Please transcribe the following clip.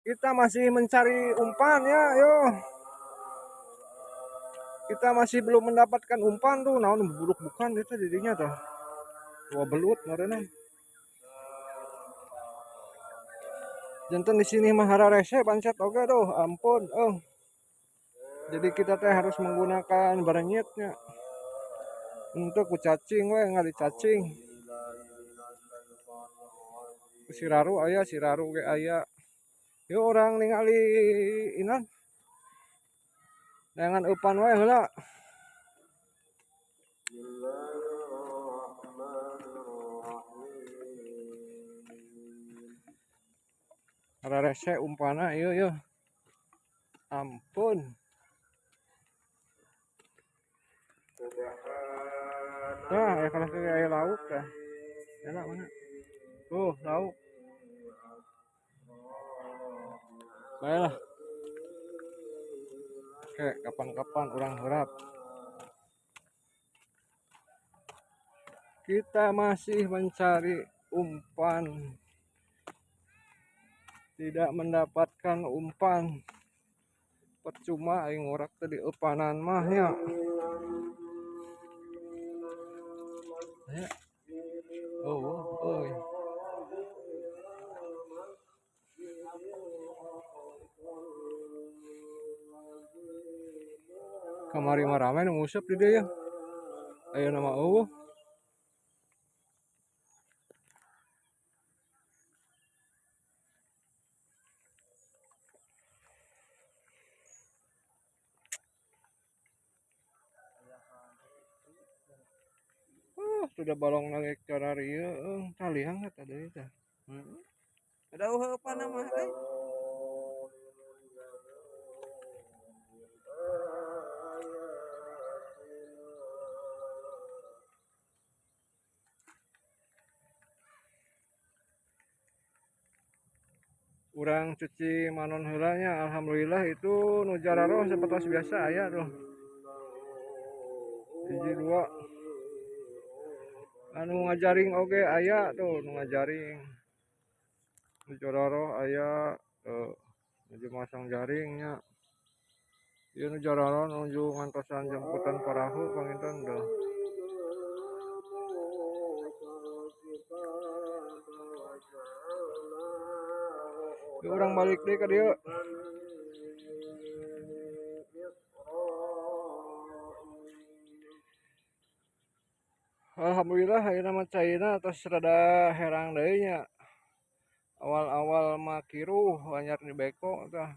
Kita masih mencari umpan ya, yo. Kita masih belum mendapatkan umpan tuh, naon buruk bukan itu didinya tuh. Dua belut ngaranna. Janten di sini mah hararese pancet oge tuh, ampun, oh. Jadi kita teh harus menggunakan berenyitnya untuk cacing we ngali cacing. Siraru aya, siraru ge aya. Yuk orang ningali inan. Neangan eupan wae heula. Rarese umpana ieu yeuh. Ampun. Nah, aya kalah ge aya lauk tah. Enak mana? Tuh, lauk. Baiklah. Oke, kapan-kapan orang harap. Kita masih mencari umpan. Tidak mendapatkan umpan. Percuma aing ngorak tadi eupanan mah nya. Ya. Oh, euy. Kamari mah rame nu nguseup di dieu ya. Ayeuna mah eueuh. Sudah balong nage cara rieu taliang eta deui teh. Heeh. Ada eueuh mah euy. Urang cuci manon heula nya, alhamdulillah itu nu jararoh seperti biasa aya tuh. Hiji dua. Anu ngajaring oge aya tuh nu ngajaring. Nu jararoh aya tuh nuju masang jaringnya. Ieu nu jararoh nuju ngantosan jemputan parahu panginten tuh. Yuk, orang balik deh ke dia. Alhamdulillah ayeuna mah caina tos rada herang deui nya. Awal-awal mah kiruh anyar di beko tah.